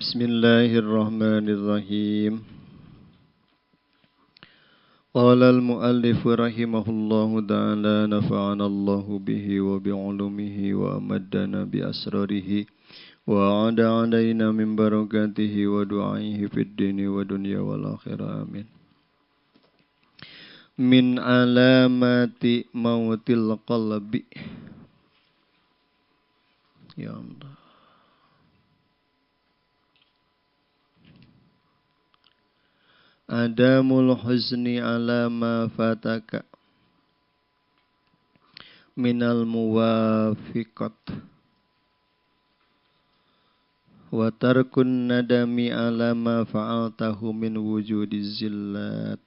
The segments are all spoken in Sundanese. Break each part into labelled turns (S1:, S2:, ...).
S1: Bismillahirrahmanirrahim. Qala al-muallif rahimahullahu ta'ala nafa'ana Allahu bihi wa bi'ulumihi wa amaddana bi asrarihi wa 'ada 'alaina min barakatihi wa du'aihi fid dini wa dunya wal akhirah. Amin. Min alamati mautil qalbi. Ya Allah. Adamul huzni ala ma fataka minal muwafiqat wa tarkun nadami ala ma fa'altahu min wujudiz zillat.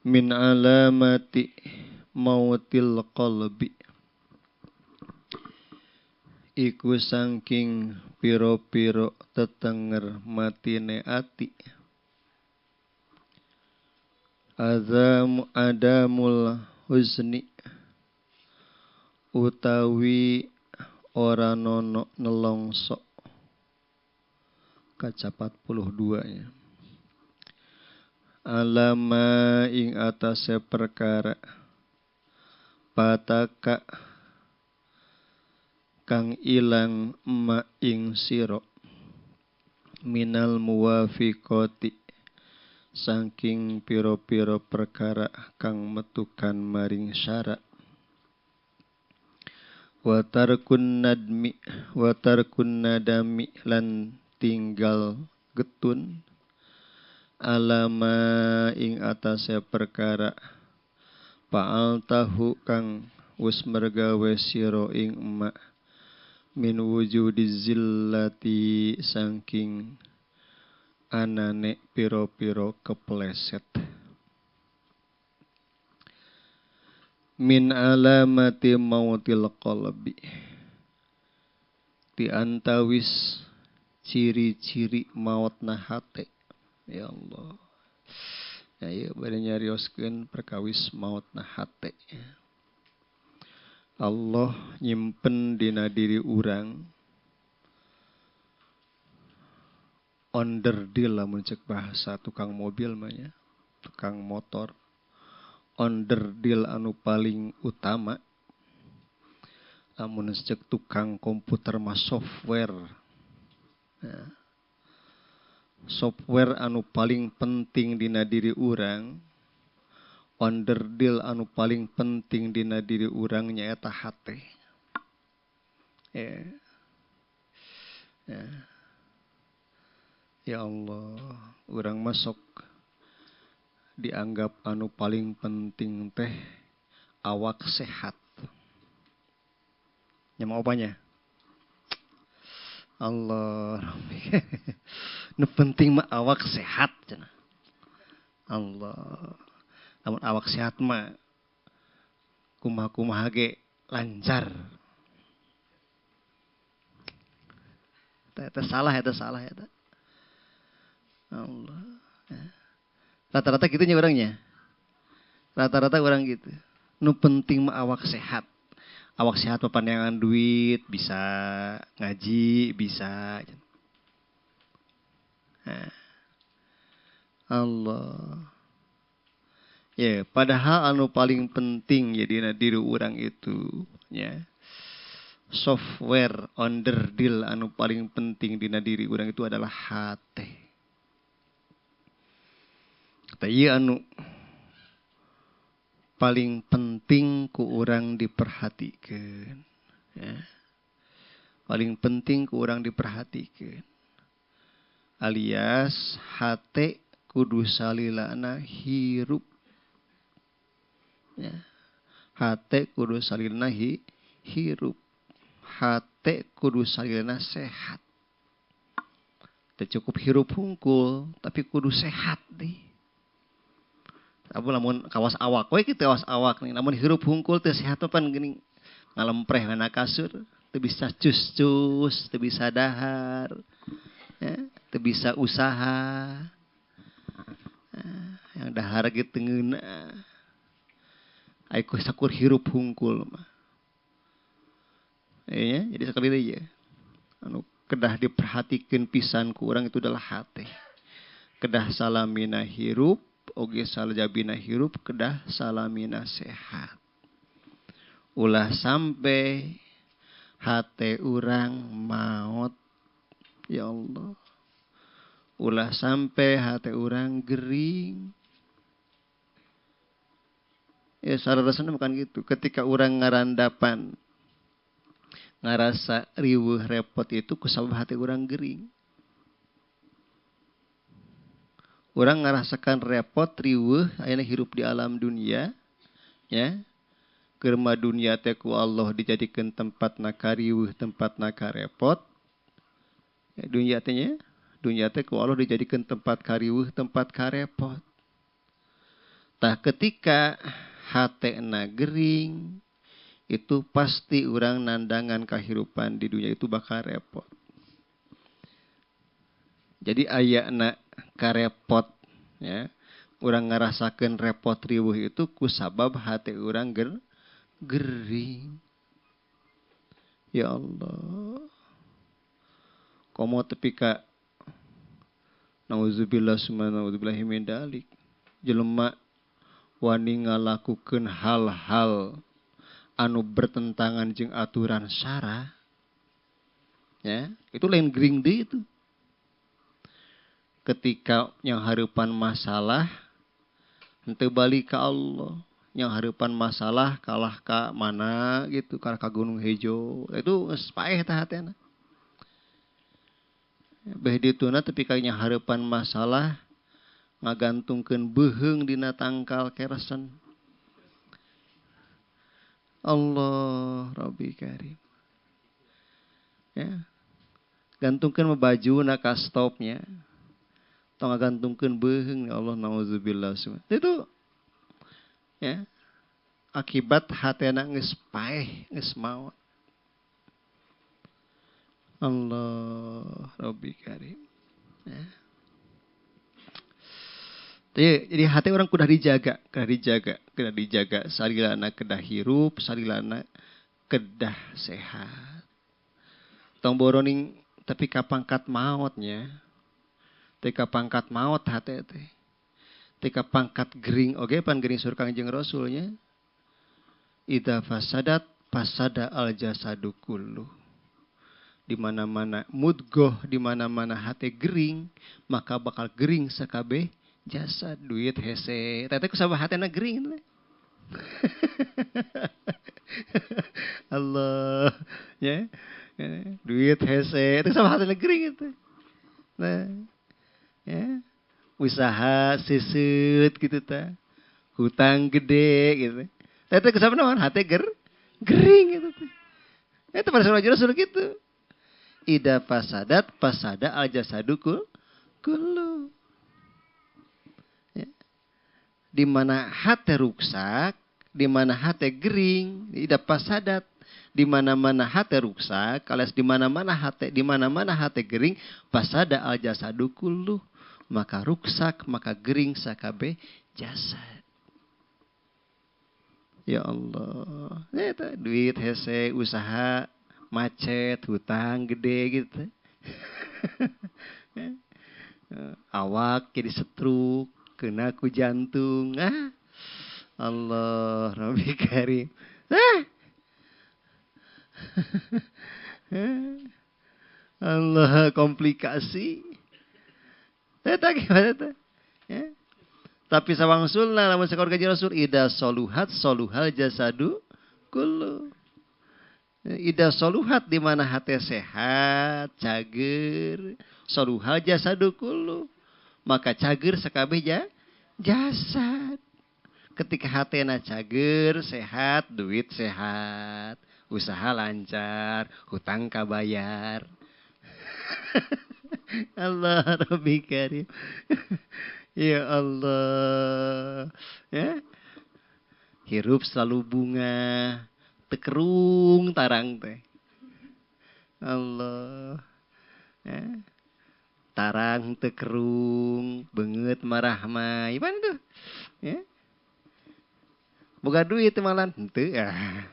S1: Min alamati mautil qalbi iku saking piro-piro tetenger matine ati. Azam adamul huzni utawi ora nono nelongso. Kaca 42 nya. Alama ing atase perkara pataka kang ilang ma ing sira minal muwafiqati saking piro-piro perkara kang metukan maring syara. Wa tarkun nadmi wa tarkun nadami lan tinggal getun alama ing atase perkara fa'al tahu kang wis mergawe sira ing emak min wujudiz zillati saking anane piro-piro kepleset. Min alamati mautil qalbi di antawis ciri-ciri maut na hate. Ya Allah. Ya ieu bade nyarioskeun perkawis maut na hate. Allah nyimpen dina diri urang onderdil lamun cek bahasa tukang mobil mah nya, tukang motor. Onderdil anu paling utama lamun cek tukang komputer mah software. Nah, software anu paling penting dina diri urang, onderdil anu paling penting dina diri urang nyaeta hate. Ya. Ya. Ya Allah, urang masuk dianggap anu paling penting teh awak sehat. Nya mau apanya? Allah. Nu penting mah awak sehat cenah. Allah. Namun awak sehat mah kumaha-kumaha ge lancar. Eta salah, eta salah eta. Allah. Rata-rata gitu nya orangnya. Rata-rata orang gitu. Nu penting mah awak sehat. Awak sehat mah pandangan duit, bisa ngaji, bisa. Nah. Allah. Ya, padahal anu paling penting ya dina diri urang itu ya. Software onderdil anu paling penting dina diri urang itu adalah hate. Tah ieu anu paling penting ku urang diperhatikeun ya. Paling penting ku urang diperhatikeun. Alias hate kudu salilana hirup. Ya. Hate kudu salilana hirup. Hate kudu salilana sehat. Teu cukup hirup hungkul, tapi kudu sehat deh. Apa lamun kawas awak we kitu kawas awak nih, lamun hirup hungkul teu sehat pan geuning ngalempreh kana kasur, teu bisa cus-cus, teu bisa dahar, ya, teu bisa usaha. Nah, yang dahar ge teu ngeunah. Ai sakur hirup hungkul mah. Ya, jadi sekali deui ya. Anu kedah diperhatikan pisan ku urang itu adalah hate. Kedah salamina hirup, oge salajabina hirup, kedah salamina sehat. Ulah sampai hate urang maot. Ya Allah. Ulah sampai hate urang gering. Ya sararasana bukan gitu. Ketika urang ngarandapan ngarasa riweuh repot itu kusabab hati urang gering. Urang ngarasakan repot riweuh ayeuna hirup di alam dunia, ya. Keur mah dunia teh ku Allah dijadikeun tempatna kariweuh, tempatna karepot. Ya, dunia teh nya, dunia teh ku Allah dijadikeun tempat kariweuh, tempat karepot. Tah ketika hatena gering, itu pasti orang nandangan kehidupan di dunia itu bakal repot. Jadi ayana karepot, ya, orang ngerasakan repot riweuh itu kusabab hati orang gering. Ya Allah. Komo tepi ka nauzubillah summa nauzubillahi min dalik. Jelema wani ngalakukeun hal-hal anu bertentangan jeung aturan syara, ya, itu lain gering deui itu. Ketika yang hareupan masalah henteu balik ka Allah, yang hareupan masalah kalah ka mana gitu, kalah ka Gunung Hejo, itu geus paeh tah hatena. Beh dituna tepi ka nya hareupan masalah ngagantungkeun beuheung dina tangkal kersen. Allah Rabbi Karim. Ya. Gantungkeun baju na ka stopnya. Tong ngagantungkeun beuheung ya Allah nauzubillah. Itu ya. Akibat hatena geus paeh, geus maot. Allah Rabbi Karim. Ya. Jadi hati orang kudah dijaga, kedah dijaga, kedah dijaga. Salilana kedah hirup, salilana kedah sehat. Tong boroning tapi kapangkat maotnya. Teh kapangkat maot hati teh. Teh kapangkat gering oge pan gering sur Kangjeng Rasulnya. Idza fasadat fasada al jasadu kullu. Di mana-mana mudgoh, di mana-mana hati gering, maka bakal gering sakabeh jasa duit hese. Tete kusabah hatena gering. Allah, ya. Duit hese, itu sama hatena gering itu. Nah, ya. Usaha sisut gitu ta. Hutang gede gitu. Tete kusabah naon? Hate gering gitu teh. Itu pada surah Rasul gitu. Ida fasadat fasada al jasadu kullu. Di mana hati ruksak, di mana hati gering, tidak pasadat, di mana-mana hati ruksak, alias di mana-mana hati, di mana-mana hati gering, pasada al jasadu kullu, maka ruksak, maka gering sakabe jasad. Ya Allah, eta duit hese, usaha macet, hutang gede gitu. Awak jadi setruk, kena ku jantung. Ah, Allah Rabbi Karim. Ah. Allah komplikasi. Eta gimana teh? Ya. Tapi sawangsulna lamun sakur ka Rasul ida soluhat soluhal jasadu kullu. Ida soluhat di mana hati sehat, cager, soluhal jasadu kullu. Maka cager sakabeh jasad. Ketika hatena cager, sehat, duit sehat, usaha lancar, hutang kabayar. Allah Rabbi Karim. Ya Allah. Ya. Hirup selalu bunga, tekerung tarang teh. Allah. Ya. Tarang tekerung, beungeut marahmah. Gimana tuh? Ya. Boga duit malan henteu ah.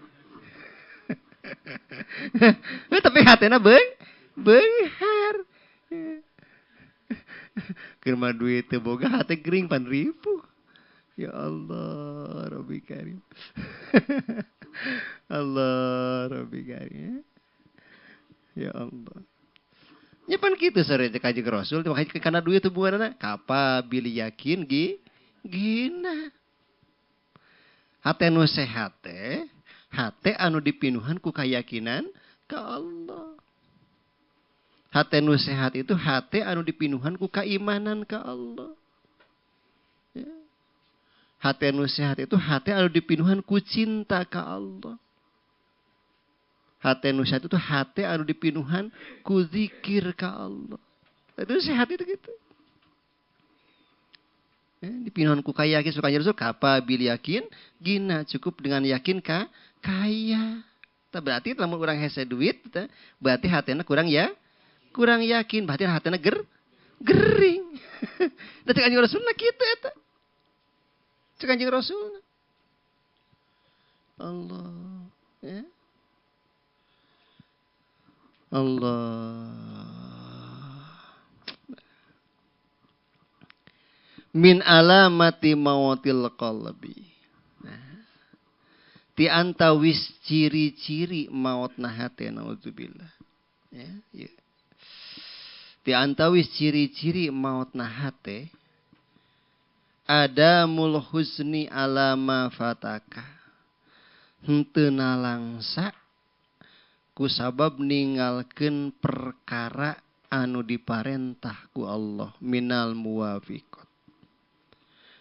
S1: Tapi hatena beunghar. Keur mah duit teu boga hate gering pan ripuh. Ya Allah, Rabbi Karim. Allah, Rabbi Karim. Ya Allah. Nya pan kitu sore teh ka Rasul teh kana duit hubunganna kapa bil yakin gi gina. Hate nu sehat teh hate anu dipinuhan ku kayakinan ka Allah. Hate nu sehat itu hate anu dipinuhan ku keimanan ka Allah. Ya. Hate nu sehat itu hate anu dipinuhan ku cinta ka Allah. Hate nu sehat itu hate anu dipinuhan ku zikir ka Allah. Itu sehat itu gitu. Ya, dipinuhan ku kayakin suka Rasul kapa bil yakin gina cukup dengan yakin ka kaya. Tah berarti lamun urang hese duit tah berarti hatena kurang ya kurang yakin berarti hatena gering. Da cek Kanjeng Rasulna kitu eta. Cek Kanjeng Rasulna. Allah ya. Allah. Min alamati mautil qalbi. Nah, ti antawis ciri-ciri mautna hate naudzubillah. Ya, ya. Ti antawis ciri-ciri mautna hate adamul husni alama fataka. Henteu nalangsa kusabab ninggalkeun perkara anu diparentah ku Allah minal muwafiqat.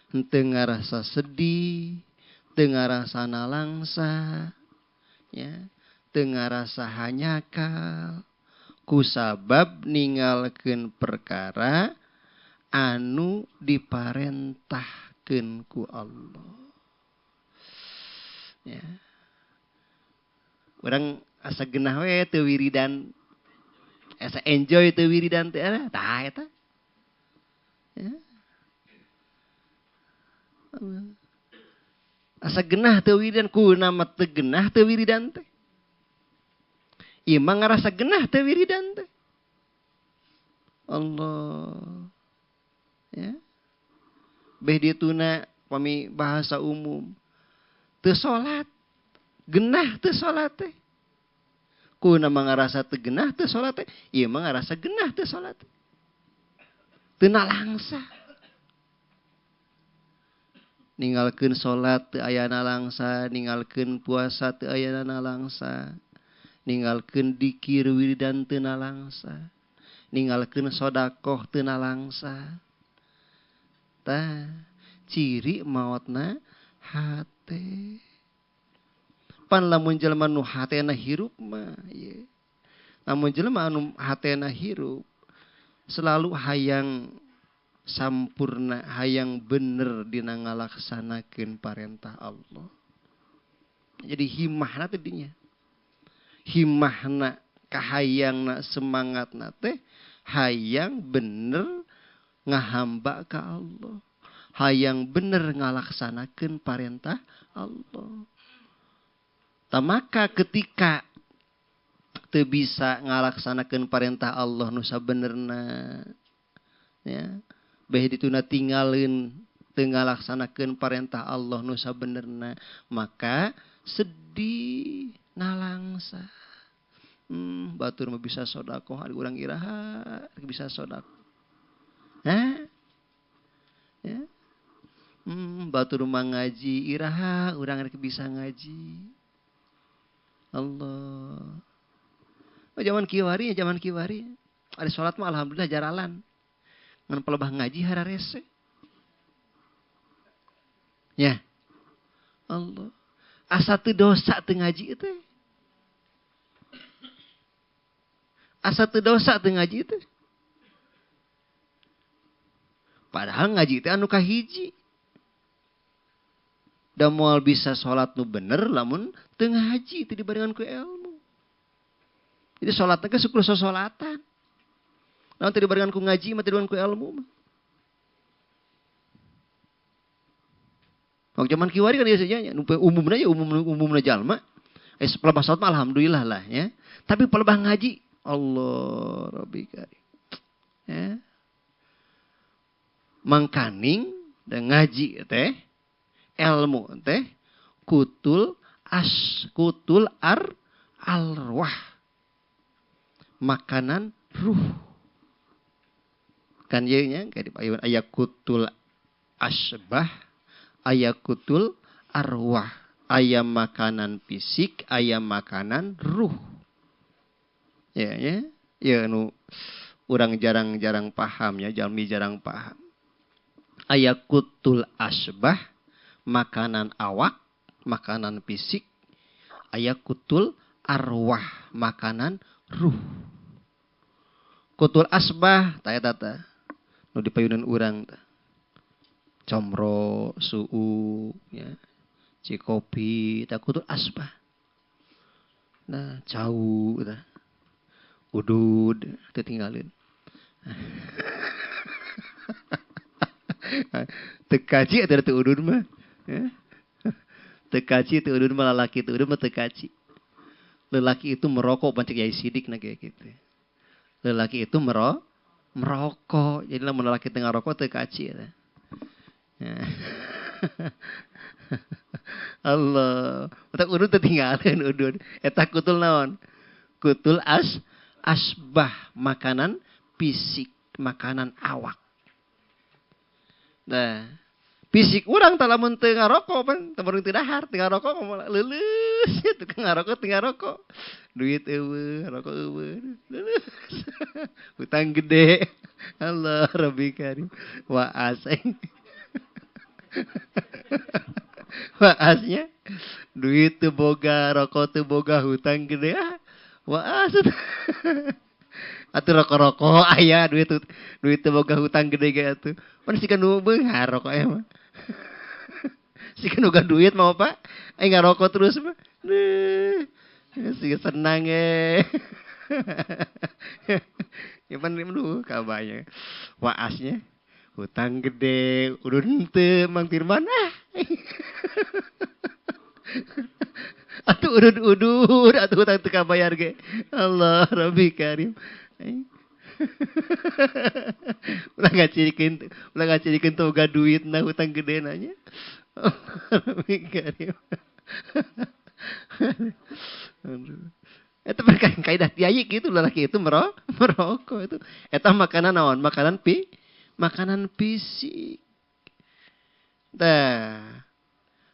S1: Henteu ngarasa sedih, teu ngarasa nalangsa, ya, teu ngarasa hanyakal kusabab ninggalkeun perkara anu diparentahkeun ku Allah. Ya. Urang asa genah we teu wiridan, asa enjoy teu wiridan teh tah eta. Ya. Asa genah teu wiridan kuna mah teu genah teu wiridan teh. Ieu mah ngarasa genah teu wiridan teh. Allah. Ya. Beh dituna pami bahasa umum. Teu salat. Genah teu salat teh. Kuna mah ngarasa teu genah teu salat teh, ieu mah ngarasa genah teu salat teh. Teu nalangsa. Ninggalkeun salat teu aya nalangsa, ninggalkeun puasa teu aya nalangsa, ninggalkeun dikir wiridan teu nalangsa, ninggalkeun sedekah teu nalangsa. Tah, ciri maotna hate. Pan lamun jelema nu hatena hirup mah ye. Lamun jelema anu hatena hirup selalu hayang sampurna, hayang bener dina ngalaksanakeun parentah Allah. Jadi himahna teh dinya. Himahna kahayangna semangatna teh hayang bener ngahamba ka Allah. Hayang bener ngalaksanakeun parentah Allah. Ta maka ketika teu bisa ngalaksanakeun parentah Allah nu sabenerna, ya, beh dituna tinggalin teu ngalaksanakeun parentah Allah nu sabenerna, maka sedih nalangsa. Batur mah bisa sedekah, ari urang iraha bisa sedekah. Hah? Ya. Batur mah ngaji iraha urang rek bisa ngaji. Allah. Oh, zaman kiwari, zaman kiwari. Ada salat mah alhamdulillah jaralan. Ngan pelebah ngaji hararese. Ya. Allah. Asa teu dosa teu ngaji teh. Asa teu dosa teu ngaji teh. Padahal ngaji teh anu kahiji. Da moal bisa salat nu bener lamun teu ngaji teu dibarengan ku ilmu. Jadi salatna ge syukur sosolatan. Lamun teu dibarengan ku ngaji mah teu dibarengan ku ilmu mah. Waktu zaman kiwari kan biasanya nu umumna ya umumna jalma. Palebah salat mah alhamdulillah lah ya. Tapi palebah ngaji Allah Rabbi karim. Ya. Mangkaning dan ngaji teh ilmu teh kutul as kutul ar alwah. Makanan ruh. Kan ieu nya kayak di payun aya kutul asbah, aya kutul arwah, aya makanan fisik, aya makanan ruh. Ya ya, ya nu urang jarang-jarang paham ya, jalmi jarang paham. Aya kutul asbah, makanan awak, makanan fisik, aya kutul arwah, makanan ruh. Kutul asbah tah eta tah nu dipayunan urang tah. Comro, suu, ya, cikopi, tah kutul asbah. Nah, cau tah. Udud teu tinggalin. Teu kaci eta teu udud mah. Ya. Teu kaci teu udud mah lalaki teu udud mah teu kaci. Lelaki itu merokok pancek Yai Sidik na kayak gitu. Lelaki itu merokok. Jadi lamun lelaki teu ngarokok teu kaci eta. Ya. Allah, otak udud teu tinggalin udud. Eta kutul naon? Kutul asbah, makanan fisik, makanan awak. Nah, fisik urang tah lamun teu ngarokok pan, teu bareng teu dahar, teu ngarokok leuleus, teu ngarokok teu ngarokok. Duit eueuh, rokok eueuh, leuleus. Hutang gede. Allah Rabbi karim. Waas. Waasnya duit teu boga, rokok teu boga, hutang gede. Ah, waas. Atuh rokok-rokok aya duit duit teu boga hutang gede ge atuh. Pan sika nu beunghar rokok mah. Sika nu duit mah Pak, aing ngarokok terus mah. Duh, sika senang ge. Ya pan duh kabanya. Waasnya hutang gede, udun henteu Mang Firman ah. Atuh udud-udud, atuh hutang teu kabayar ge. Allah Rabbi karim. Ulah ngacirikeun teu boga duit nah hutang gede nanya. Rabbi karim. Aduh. Eta kaidah tiai gitu lalaki itu merokok itu. Eta makanan naon? Makanan makanan fisik. Tah.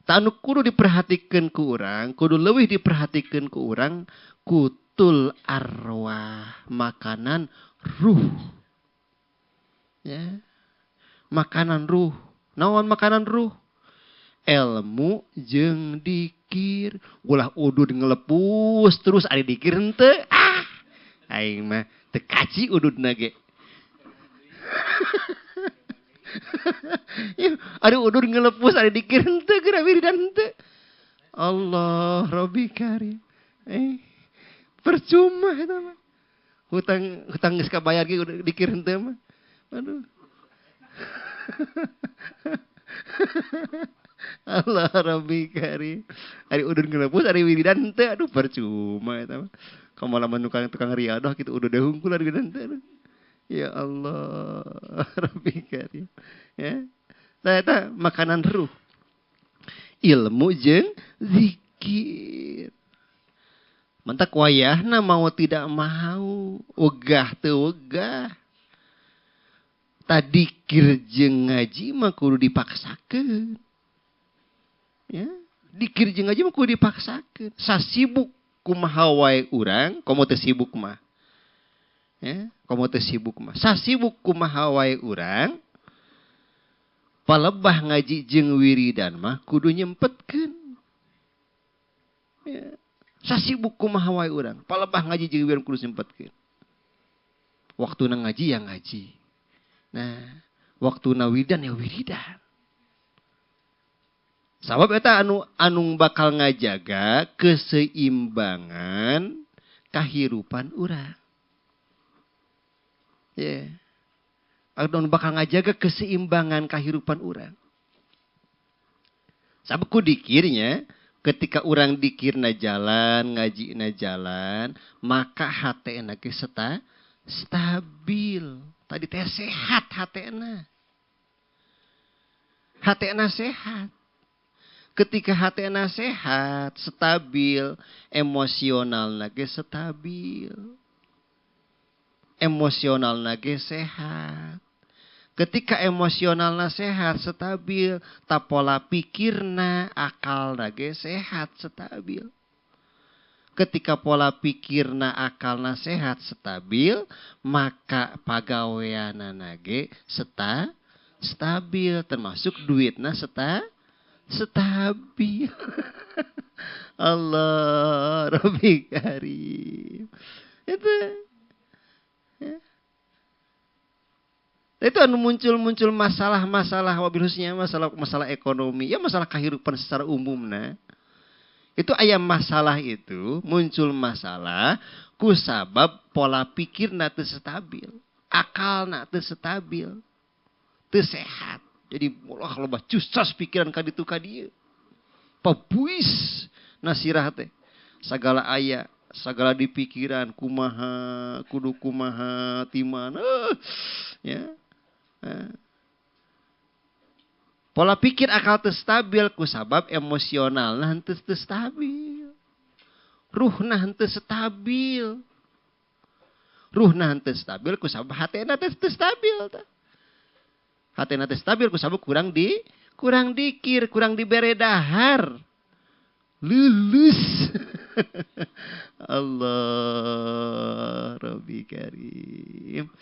S1: Tah anu kudu diperhatikeun ku urang, kudu leuwih diperhatikeun ku urang kutul arwah, makanan ruh. Ya. Makanan ruh. Naon makanan ruh? Ilmu jeung dikir. Ulah udud ngelepus terus ari dikir henteu. Ah, aing mah teu kaci ududna ge. Ya, aduh udud ngelepus ari dikir henteu geura wiridan henteu. Allah Rabbi karim. Percuma eta mah. Hutang geus kabayar ge dikir henteu mah. Aduh. Allah Rabbi karim. Ari udud ngelepus ari wiridan henteu, aduh percuma eta mah. Kamu lamun tukang riadoh kitu udud hungkul ari wiridan henteu. Ya Allah Rabbi karim. Ya. Nah, eta makanan ruh. Ilmu jeung zikir. Mantak wayahna mau tidak mau, wegah teu wegah. Tadikir jeung ngaji mah kudu dipaksakeun. Ya, dikir jeung ngaji mah kudu dipaksakeun. Sasibuk kumaha wae urang, komo teu sibuk mah. Ya, komo teu sibuk mah. Sasibuk kumaha wae urang, palebah ngaji jeung wiridan mah kudu nyempetkeun. Ya. Sasibuk kumaha wae urang, palebah ngaji jeung wiridan kudu nyempetkeun. Waktuna ngaji ya ngaji. Nah, waktuna wiridan ya wiridan. Sabab eta anu bakal ngajaga keseimbangan kahirupan urang. Ya. Yeah. Anu bakal ngajaga keseimbangan kahirupan urang. Sabab ku dikirnya, Ketika urang dikirna jalan, ngajina jalan, maka hatena ge stabil. Tadi teh sehat hatena. Hatena sehat. Ketika hatena sehat, stabil, emosionalna ge stabil. Emosionalna ge sehat. Ketika emosionalna sehat, stabil, ta pola pikirna, akalna ge sehat, stabil. Ketika pola pikirna, akalna sehat, stabil, maka pagaweanana ge stabil, termasuk duitna stabil. Allah Rabbi Karim. Itu. Ya. Itu anu muncul-muncul masalah-masalah wabil khususnya masalah ekonomi, ya masalah kehidupan secara umum nah. Itu ayam masalah itu muncul masalah kusabab pola pikirna teu stabil, akalna teu stabil, teu sehat. Jadi ulah loba cuscos pikiran ka ditu ka dieu. Pabuis nasirah teh. Sagala aya, sagala di pikiran kumaha, kudu kumaha, ti mana, ya. Pola pikir akal teu stabil kusabab emosionalna henteu teu stabil. Ruhna henteu stabil. Ruhna henteu stabil kusabab hatena teu stabil tah. Hatena teu stabil kusabab kurang dikir, kurang dibere dahar. Lulus. Allah Rabbi Karim.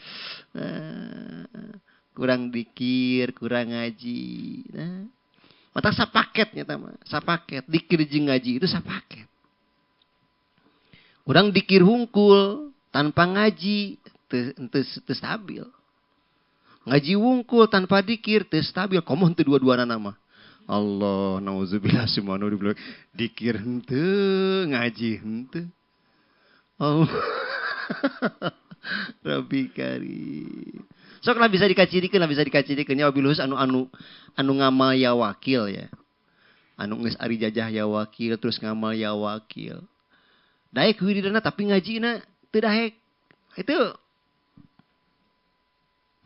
S1: Nah, kurang dikir, kurang ngaji. Nah, mata sapaketnya tama, sapaket dikir jeung ngaji itu sapaket. Kurang dikir hungkul tanpa ngaji teu stabil. Ngaji wungkul tanpa dikir teu stabil, komo henteu dua-duana mah. Allah nauzubillah summa nauzubillah. Dikir henteu, ngaji henteu. Allah Rabbi Karim. Sok lah bisa dikacirikeun, lah bisa dikacirikeun nya wabil khusus anu ngamal ya wakil ya. Anu geus ari jajah ya wakil terus ngamal ya wakil. Daek wiridana tapi ngajina teu daek. Itu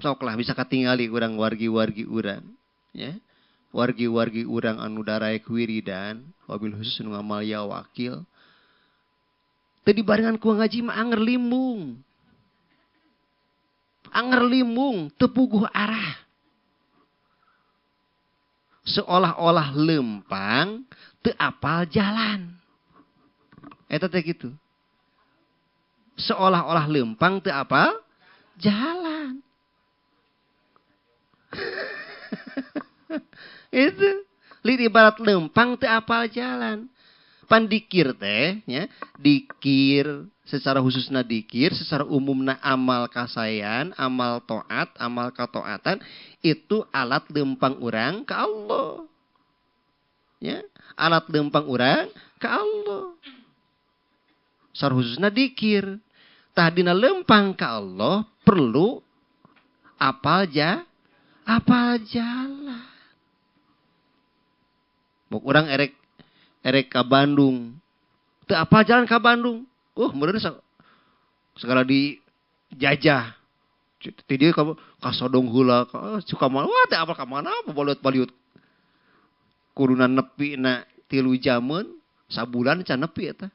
S1: sok lah bisa katingali urang wargi-wargi urang ya. Wargi-wargi urang anu daraek wiridan wabil khusus anu ngamal ya wakil. Teu dibarengan ku ngaji mah anger limbung. Anger limbung, teu puguh arah. Seolah-olah lempang, teu apal jalan. Eta teh kitu. Seolah-olah lempang teu apal jalan. Itu lid ibarat lempang teu apal jalan. Pan dikir teh nya, dikir secara khususna dikir, secara umumna amal kasayan, amal taat, amal kataatan itu alat lempang urang ke Allah. Ya, alat lempang urang ke Allah. Secara khususna dikir. Tah dina lempang ke Allah perlu apal apal jalan. Bok urang erek ka Bandung. Teu apal jalan ka Bandung. Meureun segala dijajah. Ti dieu ka Sodong heula, suka mana? Wah, teu apal ka mana, baliut-baliut. Kuduna nepi na 3 jameun, sabulan can nepi eta.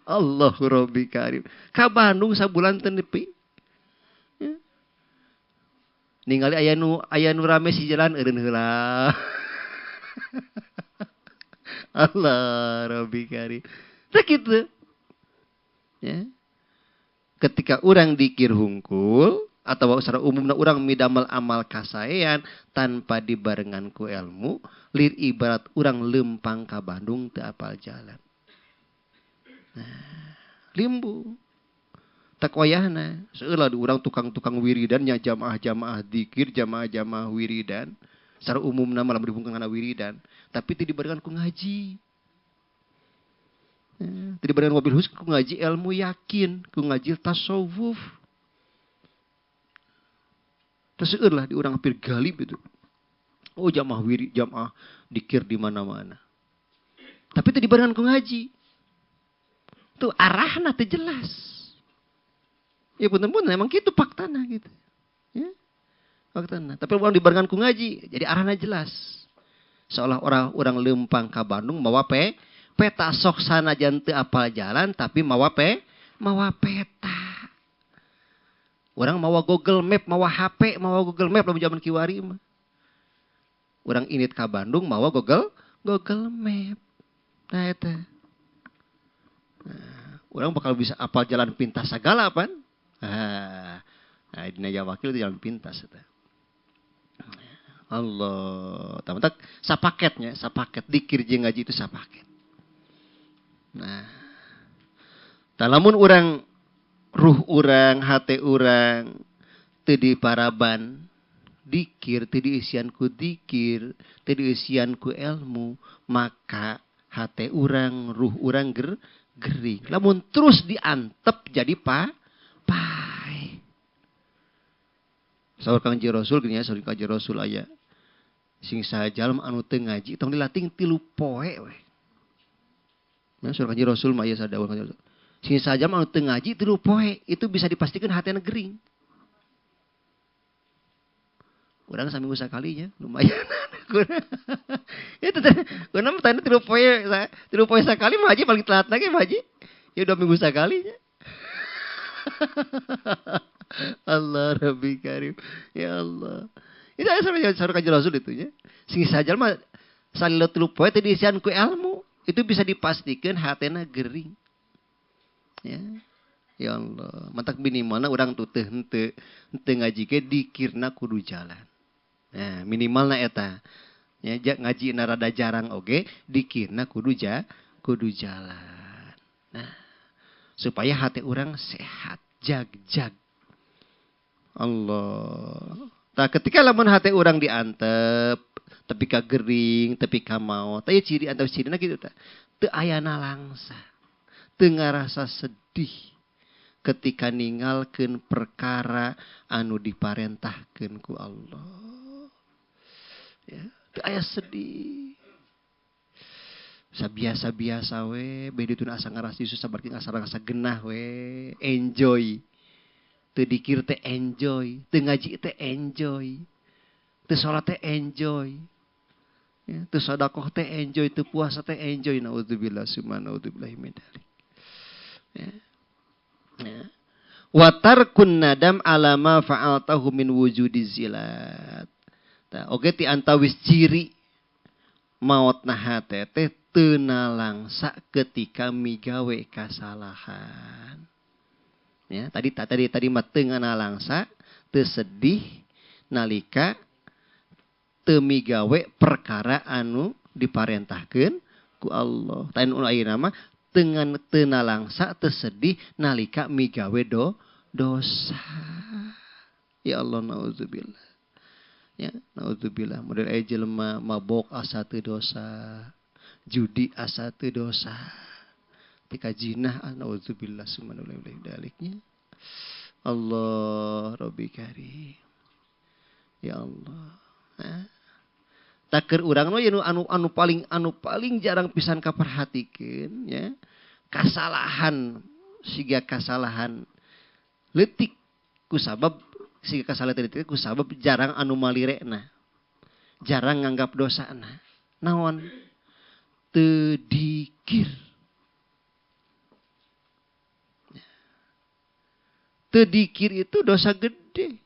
S1: Allahu Rabbi Karim. Ka Bandung sabulan teu nepi. Ya. Ningali aya nu rame si jalan eureun heula. Allah Rabbi Karim. Tak gitu. Ya. Ketika orang dikir hungkul atau secara umumna orang midamel amal kasaean tanpa dibarengan ku ilmu, lir ibarat orang lempang ka Bandung teu apal jalan. Nah, limbu. Tak wayahna, seulah di urang tukang-tukang wiridan nya jamaah-jamaah dikir, jamaah-jamaah wiridan. Secara umumna malah berhubungan kana wiridan, tapi teu dibarengan ku ngaji. Ya, teu dibarengan wabil khusus ku ngaji ilmu yakin, ku ngaji tasawuf. Terus lah di urang hampir galib itu. Oh jamaah wirid, jamaah dikir di mana-mana. Tapi teu dibarengan ku ngaji. Tuh arahna teu jelas. Ya punten-punten emang kitu faktana gitu. Ya. Faktana. Tapi urang dibarengan ku ngaji, jadi arahna jelas. Seolah orang lempang ka Bandung mawa peta sok sanajan teu apal jalan tapi mawa mawa peta. Urang mawa Google Map, mawa HP, mawa Google Map lamun zaman kiwari mah. Urang init ka Bandung mawa Google Map. Nah eta. Nah, urang bakal bisa apal jalan pintas sagala pan. Nah, dina Wakil itu jalan pintas eta. Allah, tak sapaketnya, sapaket dikir jeung ngaji itu sapaket. Nah, lamun urang ruh urang, hate urang teu diparaban dikir, teu diisian ku dikir, teu diisian ku ilmu, maka hate urang, ruh urang gering. Lamun terus diantep jadi pae. Saur Kangjeng Rasul gini ya, saur Kangjeng Rasul aya sing saha jalma anu teu ngaji tong dilating 3 poe we. Nah, saur Kangjeng Rasul mah aya sadawuh Kangjeng Rasul. Sing saha jalma anu teu ngaji 3 poe itu bisa dipastikan hatena gering. Urang saminggu sakalinya lumayan. Itu teh urang mah 3 poe, 3 poe sakali mah haji paling telat lagi mah haji. Ya 2 minggu sakalinya. Allah Rabbi Karim. Ya Allah. Itu sampai saur Kanjeng Rasul itu nya. Sing saha mah salila 3 poe teh diisian ku ilmu, itu bisa dipastikan hatena gering. Ya. Ya Allah, matak minimalna urang tuh teu henteu ngaji ge dikirna kudu jalan. Nah, minimalna eta. Ya ngaji na rada jarang oge, dikirna kudu jalan. Nah, supaya hati urang sehat, jag-jag. Allah. Nah, ketika lamun hati urang diantep, tepi ka gering, tepi ka maot, tah ciri antep cirina kitu tah. Teu aya nalangsa. Teu ngarasa sedih ketika ninggalkeun perkara anu diparentahkeun ku Allah. Ya, teu aya sedih. Sabiasa-biasa we, beh ditun asa ngarasi susah barking asa rasa genah we, enjoy. Teu dikir teh enjoy, teu ngaji teh enjoy, teu salat teh enjoy. Ya, teu sedekah teh enjoy, teu puasa teh enjoy. Naudzubillah summa naudzubillahi min dzalik. Ya. Ya. Wa tarkun nadam ala ma fa'altahu min wujudi zilat. Tah, oge ti antawis ciri maotna hate teh teu nalangsa ketika migawe kasalahan. Ya, tadi mah teu nalangsa, teu sedih nalika teu migawe perkara anu diparentahkeun ku Allah. Tah nu ayeuna mah dengan teu nalangsa teu sedih nalika migawe dosa. Ya Allah, naudzubillah. Ya, naudzubillah. Model aya jelema mabok asa teu dosa, judi asa teu dosa. Tika jinah, naudzubillah subhanallahi daliknya. Allah Rabbi Karim. Ya Allah. Hah? Taker urang nu anu paling jarang pisan kaperhatikeun ya. Kasalahan siga kasalahan leutik kusabab siga kasalahan leutik kusabab jarang anu malirekna. Jarang nganggap dosana. Naon? Teu dikir. Teu dikir itu dosa gede.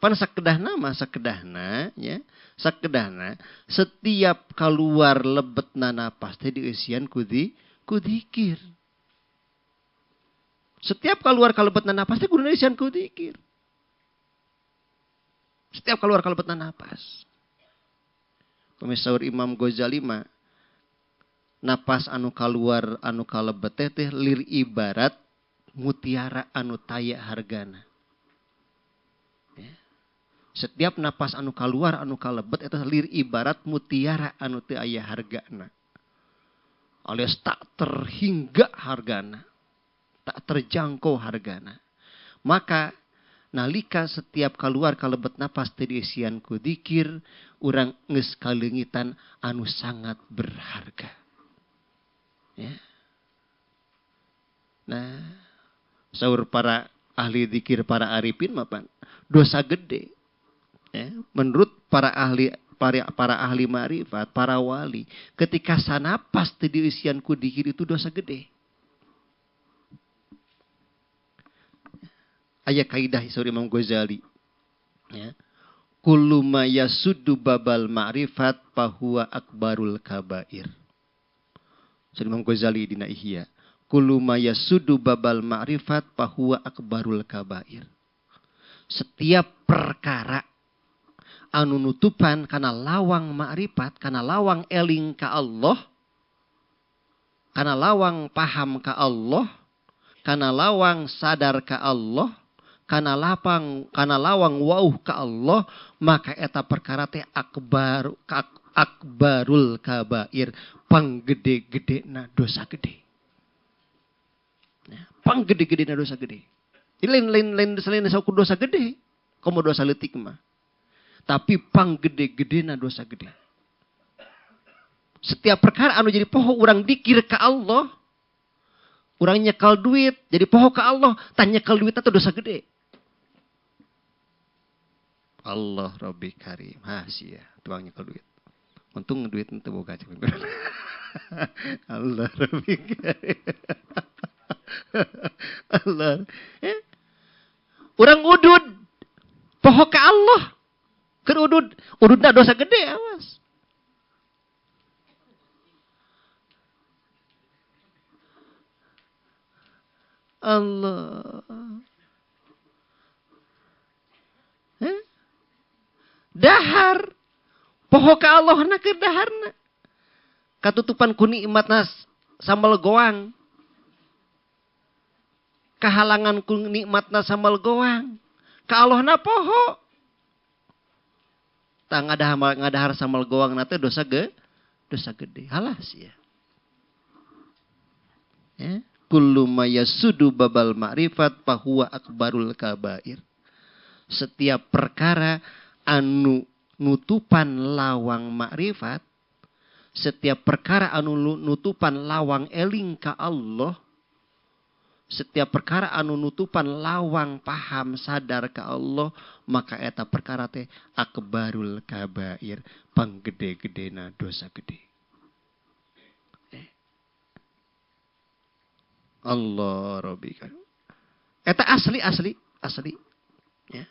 S1: Pan sakedahna mah sakedahna ya, sakedahna setiap keluar lebetna napas teh dieusian ku dikir. Setiap keluar kalebetna napas teh kudu dieusian ku dikir. Setiap keluar kalebetna napas. Pemisaur Imam Ghazali mah napas anu kaluar anu kalebet teh lir ibarat mutiara anu taya hargana. Ya. Setiap napas anu kaluar anu kalebet eta lir ibarat mutiara anu teu aya hargana. Alias tak terhingga hargana, tak terjangkau hargana. Maka Nalika setiap keluar kalebet napas teu diisian ku dzikir, urang geus kaleungitan anu sangat berharga. Ya. Nah, saur para ahli dzikir, para arifin mah pan dosa gede. Ya, menurut para ahli para ahli ma'rifat, para wali, ketika sanapas teu diisian ku dzikir itu dosa gede. Aya kaidah saur Imam Ghazali. Ya. Kullu ma yasuddu babal ma'rifat fahuwa akbarul kabair. Saur Imam Ghazali dina Ihya. Kullu ma yasuddu babal ma'rifat fahuwa akbarul kabair. Setiap perkara anu nutupan kana lawang ma'rifat, kana lawang eling ka Allah, kana lawang paham ka Allah, kana lawang sadar ka Allah, kana lawang wauh ka Allah, maka eta perkara teh akbarul kabair, panggede-gedena dosa gede. Nah, panggede-gedena dosa gede. Lain selain saukur dosa gede, komo dosa leutik mah. Tapi panggede-gedena dosa gede. Setiap perkara anu jadi poho urang dikir ka Allah, urang nyekal duit jadi poho ka Allah, tah nyekal duit atau dosa gede. Allah Rabbi Karim. Ha sia, tuang nyekal duit. Untung duit teu boga cek. Allah Rabbi Karim. Allah. Urang udud poho ka Allah. Keur udud, ududna dosa gede awas. Allah. Dahar. Poho ka Allah na keur daharna. Katutupan ku nikmatna sambal goang. Kahalangan ku nikmatna sambal goang. Ka Allah na poho. Tah ngadahar sambal goang na teh dosa gede. Halah sia. Ya. Kullu ma yasudu babal ma'rifat fahuwa akbarul kabair. Setiap perkara anu nutupan lawang ma'rifat, setiap perkara anu nutupan lawang eling ka Allah, setiap perkara anu nutupan lawang paham sadar ka Allah, maka eta perkara teh akbarul kabair, panggede-gedena dosa gede. Allah Rabbi karim. Eta asli asli asli. Ya.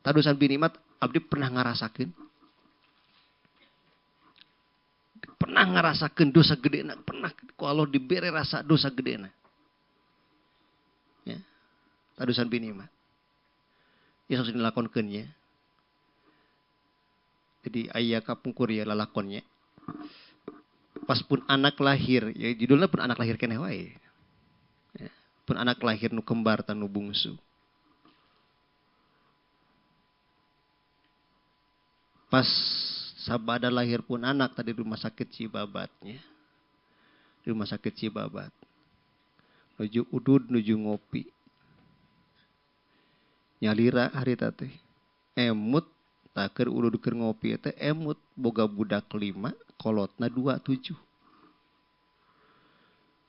S1: Tadusan binimat abdi pernah ngarasakeun. Pernah ngarasakeun dosa gedena, pernah ku Allah dibere rasa dosa gedena. Ya. Tadusan binimat. Ya sok dilakonkeun nya. Jadi aya kapungkur ya lalakonnya. Pas pun anak lahir, ya judulnya pun anak lahir keneh wae. Ya, pun anak lahir nu kembar tan nu bungsu. Pas sabada lahir pun anak tadi di rumah sakit Cibabatnya. Di rumah sakit Cibabat. Nuju udud nuju ngopi. Nyalira harita teh. Emut taker udud keur ngopi teh emut boga budak 5 kolotna 27.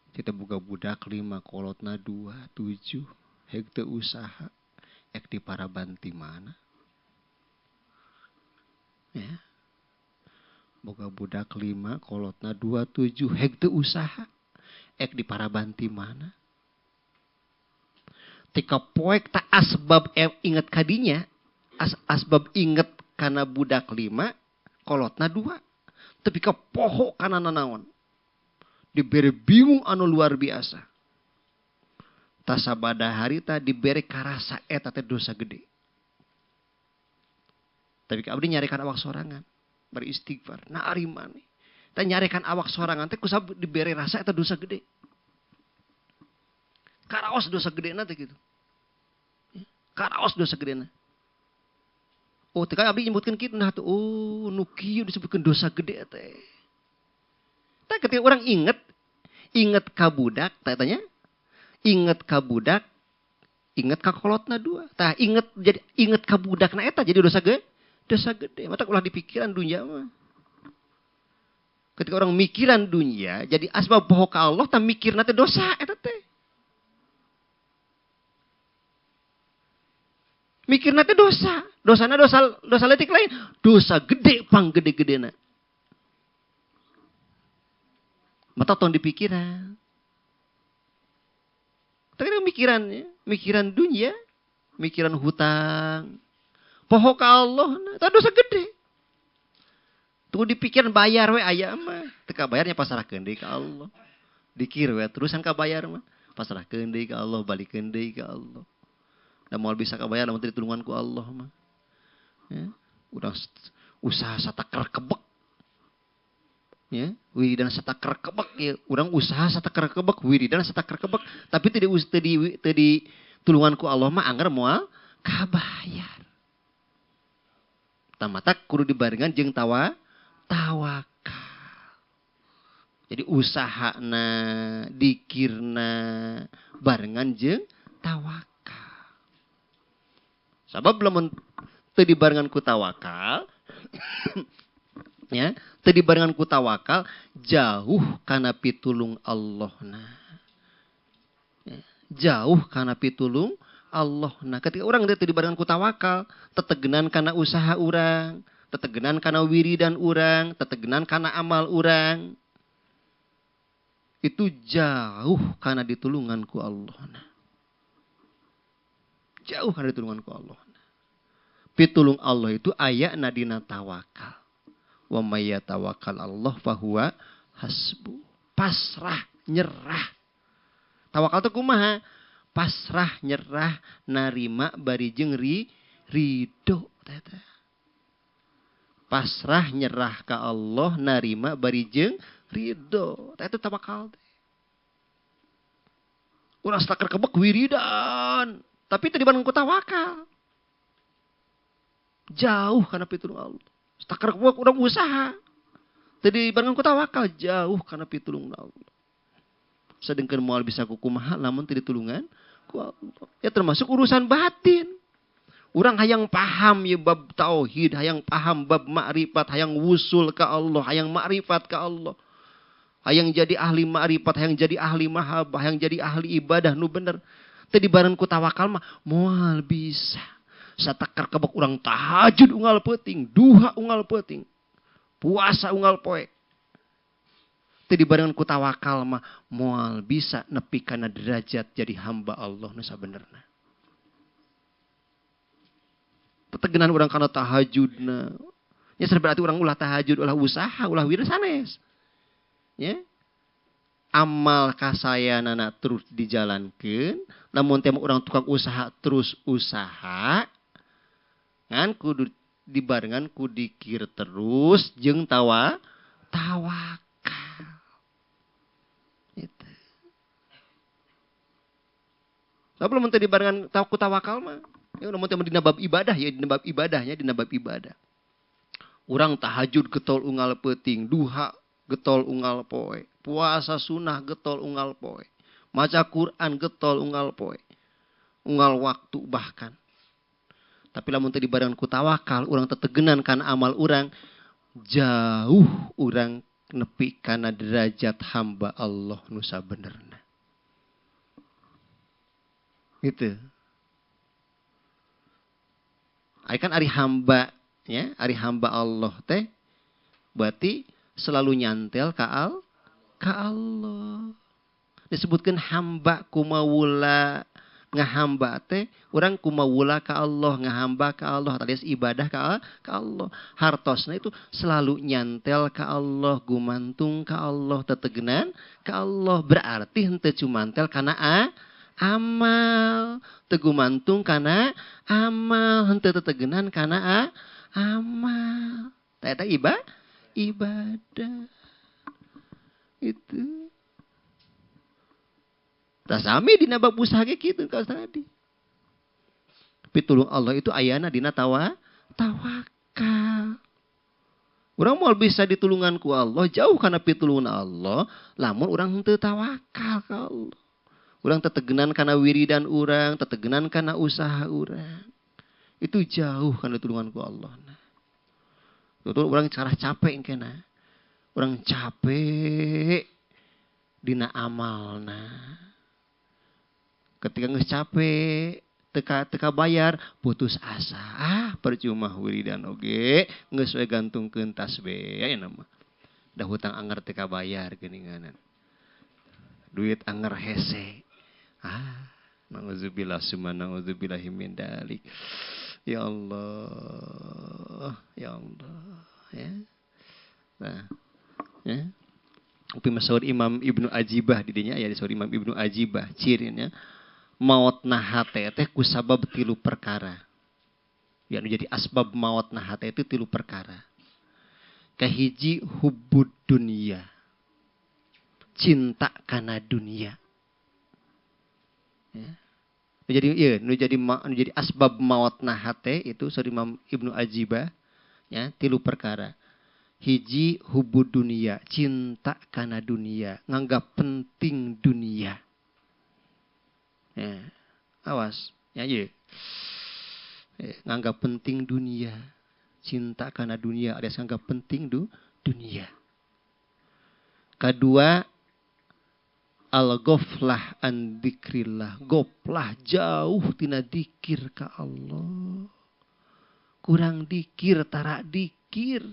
S1: Kita boga budak 5 kolotna 27. Hek teu usaha ek di parabanti mana. Ya. Boga budak 5 kolotna 27 hek teu usaha ek di parabanti mana. Tika poek tak asbab inget kadinya, asbab inget kana budak 5 kolotna 2. Tapi ka poho kana nanaon. Diberi bingung anu luar biasa. Tasabada harita diberi karasa eta teh dosa gede. Tapi abdi nyarekan awak sorangan, beristighfar. Nah ari maneh. Tah nyarekan awak sorangan teh kusab diberi rasa eta dosa gede. Karaos dosa gedena teh gitu. Karaos dosa gedena. Oh, teh abdi nyebutkeun kitu nah tuh. Oh, nu kieu disebutkeun dosa gede teh. Tah ketika orang inget ka budak, tanya, inget ka budak, Inget ka kolotna 2. Tah inget jadi inget ka budakna eta jadi dosa gede. Dosa gede. Mata ulah dipikiran dunia mah. Ketika orang mikiran dunia jadi asbab poho ka Allah tah mikirna teh dosa eta teh. Mikirna teh dosa. Dosana dosa leutik lain, dosa gede pang gede-gedena. Mata tong dipikiran. Tapi mikirannya, mikiran dunia, mikiran hutang. Poho ka Allah, tah dosa gede. Tuh dipikiran bayar we aya mah, teu kabayarnya pasrahkeun deui ka Allah. Dikir we terusan kabayar mah, pasrahkeun deui ka Allah, balikeun deui ka Allah. Da moal bisa kabayar lamun teu ditulungan ku Allah mah. Ya, urang usaha sataker kebek. Ya, wiridan sataker kebek ya, urang usaha sataker kebek, wiridan sataker kebek, tapi teu ditulungan ku Allah mah anger moal kabayar. Tamata kudu dibarengan jeung tawakal. Jadi usahana, dikirna barengan jeung tawakal. Sabab lamun teu dibarengan ku tawakal, ya, teu dibarengan ku tawakal jauh kana pitulung Allahna. Ya, jauh kana pitulung Allahna. Ketika orang teu dibarengan ku tawakal, tetegenan kana usaha urang, tetegenan kana wiridan urang, tetegenan kana amal urang, itu jauh kana ditulungan ku Allahna. Jauh kana ditulungan ku Allah. Pitulung Allah itu ayana dina tawakal. Wa may yatawakkal Allah fahuwa hasbu. Pasrah, nyerah. Tawakal teh kumaha? Pasrah, nyerah, narima bari jeung ridho. Pasrah, nyerah ka Allah, narima bari jeung ridho. Eta tawakal teh. Urang satakar kebek wiridan, tapi teu dibareng ku tawakal. Jauh karena pitulung Allah. Satakar kebek urang usaha. Teu dibarengan ku tawakal, jauh karena pitulung Allah. Sedangkan moal bisa kukumaha lamun teu ditulungan ku Allah. Ya termasuk urusan batin. Urang hayang paham ya bab tauhid, hayang paham bab makrifat, hayang wusul ka Allah, hayang makrifat ka Allah. Hayang jadi ahli makrifat, hayang jadi ahli mahabbah, hayang jadi ahli ibadah nu bener. Teu dibareng ku tawakal mah moal bisa. Satakar kebek urang tahajud unggal peuting, duha unggal peuting, puasa unggal poe. Teu dibarengan ku tawakal mah moal bisa nepi kana derajat jadi hamba Allah nu sabenerna. Tetegenan urang kana tahajudna. Nya berarti urang ulah tahajud, ulah usaha, ulah wirid sanes. Ya. Amal kasayanana terus dijalankeun, lamun teh urang tukang usaha terus usaha, ngan kudu dibarengan ku dikir terus jeung tawakal. Itu. Sebab lamun teh dibarengan ku tawakal mah, ya lamun teh dina bab ibadah ya dina bab ibadahnya dina bab ibadah. Urang tahajud getol unggal peuting, duha getol unggal poe, puasa sunah getol unggal poe, maca Quran getol unggal poe, unggal waktu bahkan. Tapi lamun teu dibarengan ku tawakal, urang tetegenan kana amal urang, jauh urang nepi kana derajat hamba Allah nu sabenerna. Gitu. Ari kan ari hamba ya, ari hamba Allah teh berarti selalu nyantel ka Allah. Disebutkan hamba kumawula ngahamba teh urang kumawula ka Allah, ngahamba ka Allah, alias ibadah ka Allah. Hartosna itu selalu nyantel ka Allah, gumantung ka Allah, tetegenan ka Allah. Berarti henteu cumantel kana amal, teu gumantung kana amal, henteu tetegenan kana amal. Eta ibadah. Itu. Tah sami dina bab usaha ge kitu ka tadi. Pitulung Allah itu ayana dina tawakal. Urang moal bisa ditulungan ku Allah jauh kana pitulungan Allah lamun urang henteu tawakal ka Allah. Urang tetegenan kana wiridan urang, tetegenan kana usaha urang. Itu jauh kana tulungan ku Allah. Nah. Tutur urang cara capek kena. Urang capek dina amalna. Ketika geus capek, teka bayar, putus asa. Ah, percuma wiridan oge, geus we gantungkeun tasbih aya mah. Da hutang anger teka bayar geuninganan. Duit anger hese. Ah, na'udzubillah summa na'udzubillahi min dalik. Ya Allah, ya Allah, ya. Nah, ya. Upi masaur Imam Ibnu Ajibah di dinya aya di saur Imam Ibnu Ajibah cirinya maot na hate teh kusabab tilu perkara. Ya nu jadi asbab maot na hate itu tilu perkara. Kahiji hubbud dunia. Cinta kana dunia. Ya. Jadi ieu nu jadi asbab maot na hate itu saur Imam Ibnu Ajibah ya tilu perkara. Hiji hubbud dunia, cinta kana dunia, nganggap penting dunia. Ya, awas, ya ye. Ya, nganggap penting dunia, cinta kana dunia, alias nganggap penting dunia. Kedua, al-ghaflah an dzikrillah, goflah jauh tina dikir ka Allah. Kurang dikir, tara dikir.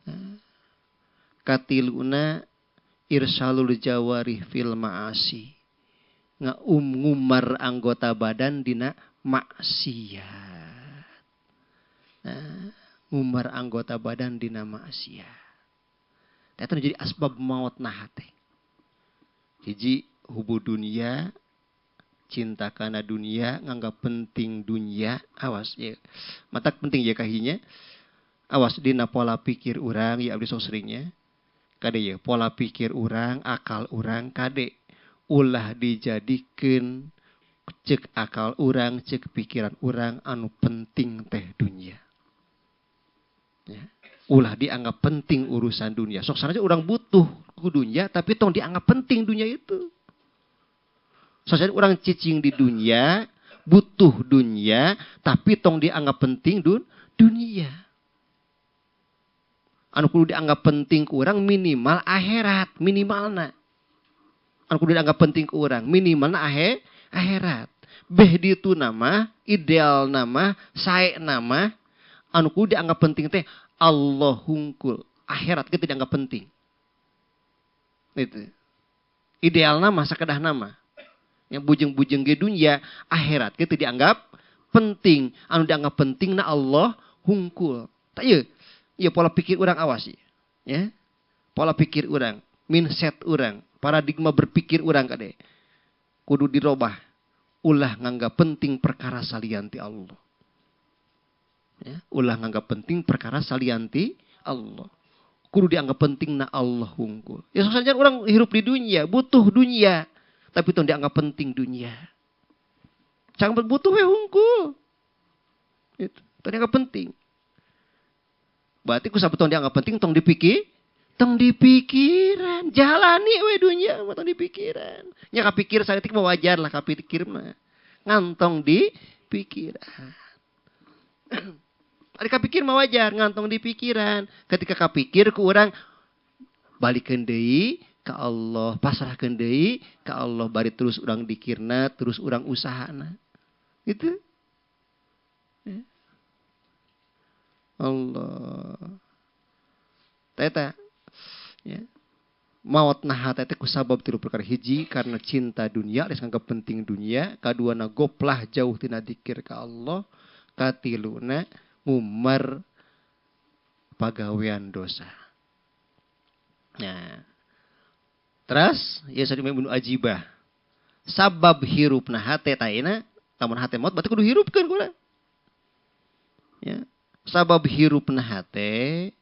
S1: Nah, katiluna irsalul jawarih fil ma'asi, ngumar anggota badan dina maksiat. Nah, ngumar anggota badan dina maksiat. Eta jadi asbab maut nah hate. Hiji hubu dunia, cinta kana dunia, nganggap penting dunia, awas ya. Matak penting ya kahinya. Awas dina pola pikir urang ya abdi sok seringnya. Kade ya pola pikir urang, akal urang kade ulah dijadikeun cek akal urang, cek pikiran urang anu penting teh dunia. Ya. Ulah dianggap penting urusan dunia. Sok sanaja urang butuh ku dunia tapi tong dianggap penting dunia itu. Sok sanaja urang cicing di dunia, butuh dunia tapi tong dianggap penting dunia. Anu kudu dianggap penting ku urang minimal akhirat, minimalna. Anu kudu dianggap penting ku urang minimalna akhirat. Beh ditu nama, ideal nama, sae nama, anu kudu dianggap penting teh Allah hungkul. Akhirat kita dianggap penting. Itu. Ideal nama sakedah nama. Yang bujeng-bujeng ge dunia, akhirat kita dianggap penting. Anu dianggap penting na Allah hungkul. Tak ieu. Ya pola pikir orang awasi, ya. Pola pikir orang, mindset orang, paradigma berpikir orang kade. Kudu dirobah. Ulah nganggap penting perkara salianti Allah. Ya, ulah nganggap penting perkara salianti Allah. Kudu dianggap penting na Allah hungkul. Ya soalnya orang hirup di dunia, butuh dunia, tapi tong dianggap penting dunia. Jangan butuh we hungkul. Itu, tong dianggap penting. Berarti ku sabab tong dianggap penting tong dipikir, tong dipikiran, jalani we dunia mah tong dipikiran. Nya kapikir saeutik mah wajar lah kapikir mah. Ngantong di pikiran. Ari kapikir mah wajar ngantong di pikiran. Ketika kapikir ku urang balikeun deui ka Allah, pasrahkeun deui ka Allah bari terus urang dikirna, terus urang usahana. Gitu. Ya. Allah. Teta. Ya. Maot nah teh kusabab tilu perkara hiji karena cinta dunia geus nganggap penting dunia, kaduana goplah jauh tina dikir ka Allah, katiluna ngumar pagawean dosa. Nah. Terus ya sari Ibnu Ajibah. Sabab hirupna hate taena, lamun hate maot berarti kudu hirupkeun kurang. Ya. Sabab hirupna hate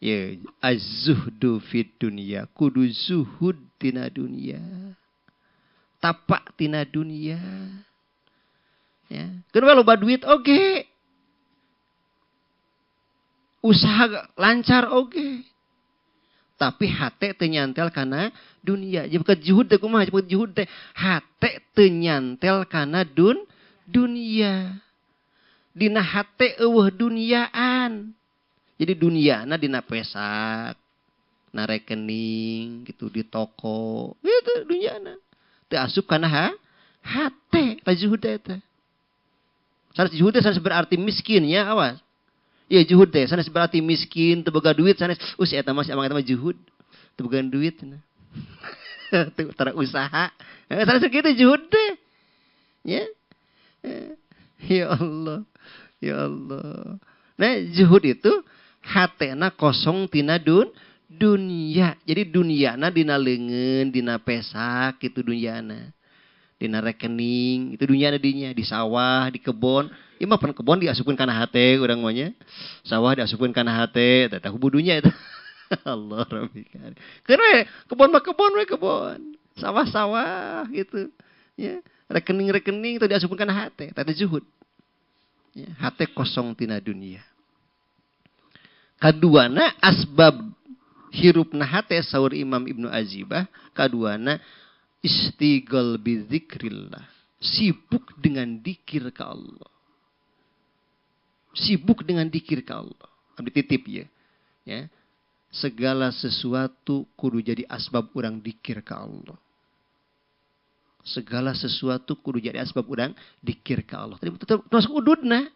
S1: ya az-zuhdu fid dunya, kudu zuhud tina dunia. Tapak tina dunia. Ya, keun we loba duit oge. Usaha lancar oge. Tapi hate teu nyantel kana dunia. Jadi bukan juhud teh kumaha, bukan juhud teh hate teu nyantel kana dunia. Dina hate eueuh duniaan. Jadi duniana dina pesak, na rekening gitu di toko, gitu duniana. Teu asup kana hate, ta juhud teh eta. Sanes juhud teh sanes berarti miskin ya, awas. Iya juhud teh sanes berarti miskin, teu boga duit sanes. Si eta mah si amang eta mah juhud. Teu boga duit cenah. Teu tara usaha. Sanes kitu juhud teh. Ya. Ya Allah. Ya Allah. Nah, juhud itu hatena kosong tina dunia. Jadi duniana dina leungeun, dina pesak kitu duniana. Dina rekening, itu duniana dinya, di sawah, di kebon. Ieu mah pan kebon diasupkeun kana hate urang mah nya. Sawah diasupkeun kana hate, eta teh dunya eta. Allah Rabbi karim. Keun we kebon mah kebon we kebon. Sawah-sawah gitu. Ya, rekening-rekening itu diasupkeun kana hate, eta teh zuhud. Ya, hate kosong tina dunia. Kaduana asbab hirupna hate saur Imam Ibnu Azibah, kaduana istighal bi zikrillah. Sibuk dengan dikir ka Allah. Sibuk dengan dikir ka Allah. Abdi titip ya. Ya. Segala sesuatu kudu jadi asbab urang dikir ka Allah. Segala sesuatu kudu jadi asbab urang dikir ka Allah. Tadi termasuk ududna.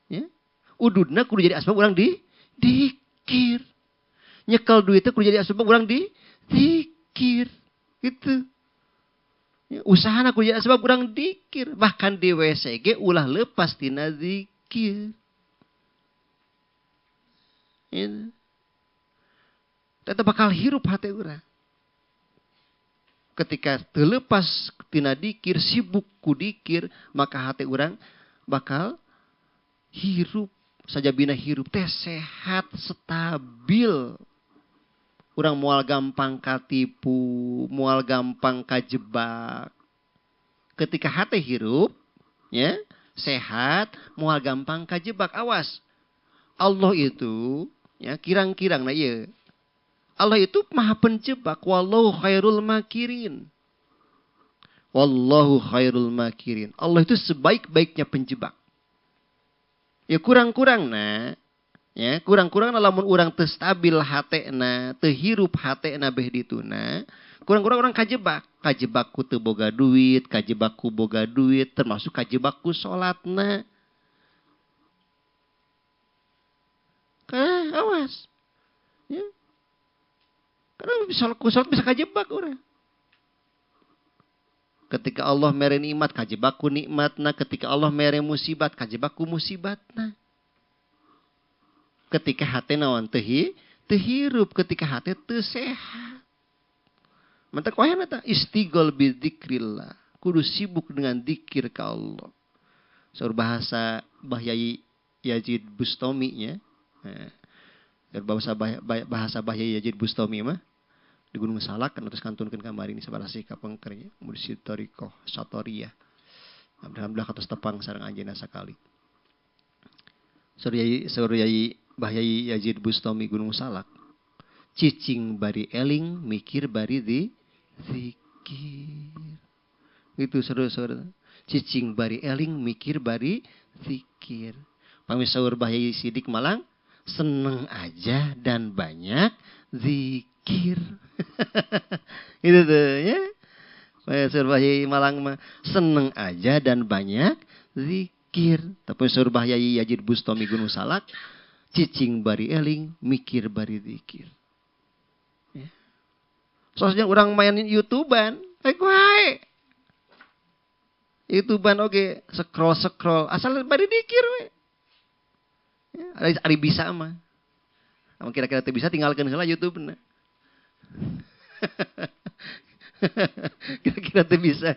S1: Ya. Ududna kudu jadi asbab urang dikir. Nyekel duitnya kudu jadi asbab urang dikir. Gitu. Ya, usahana kudu jadi asbab urang dikir. Bahkan di WC ge ulah lepas tina zikir. Ya. Tetep bakal hirup hati urang. Ketika terlepas tina dikir, sibuk ku dikir, maka hati urang bakal hirup. Sajabina hirup teh sehat, stabil. Urang moal gampang katipu, moal gampang kajebak. Ketika hati hirup, ya, sehat, moal gampang kajebak. Awas. Allah itu, ya, kirang-kirang nah ieu. Allah itu maha penjebak. Wallahu khairul makirin. Wallahu khairul makirin. Allah itu sebaik-baiknya penjebak. Ya kurang-kurang nah, ya kurang-kurang lamun urang teu stabil hatena, teu hirup hatena beh dituna, kurang-kurang urang kajebak. Kajebak ku teu boga duit, kajebak ku boga duit, termasuk kajebak ku salatna. Awas. Ya. Karena bisa salat bisa kajebak urang. Ketika Allah mere nikmat, kajebak ku nikmatna. Ketika Allah mere musibat, kajebak ku musibatna. Ketika hate naon teu hirup, ketika hate teu sehat. Mantak wayahna ta istighol bi dzikrillah. Kudu sibuk dengan dzikir ka Allah. Saur bahasa Bah Yai Yazid Bustami nya. Nah, bahasa Bah Yai Yazid Bustami mah di Gunung Salak kan terus kantunkeun kamari ini sabarasih ka pengkernya mursyid thariqah Satoriyah. Alhamdulillah katos tepang sareng anjeunna sakali. Saur Yai Bah Yai Yazid Bustami Gunung Salak. Cicing bari eling, mikir bari zikir. Gitu saur-saur. Cicing bari eling, mikir bari zikir. Pami saur Bah Yai Sidik Malang, seneng aja dan banyak zikir. Itu tuh ya. Saur Bah Yai Malang mah seneng aja dan banyak zikir. Tapi saur Bah Yai Yazid Bustami Gunung Salak, cicing bari eling, mikir bari zikir. Ya. Soalnya orang main YouTubean, wae. YouTubean oke, scroll-scroll, asal bari dikir we. Ya, ari bisa mah. Amun kira-kira teu bisa tinggalkeun heula YouTube-na. Kira-kira teu bisa.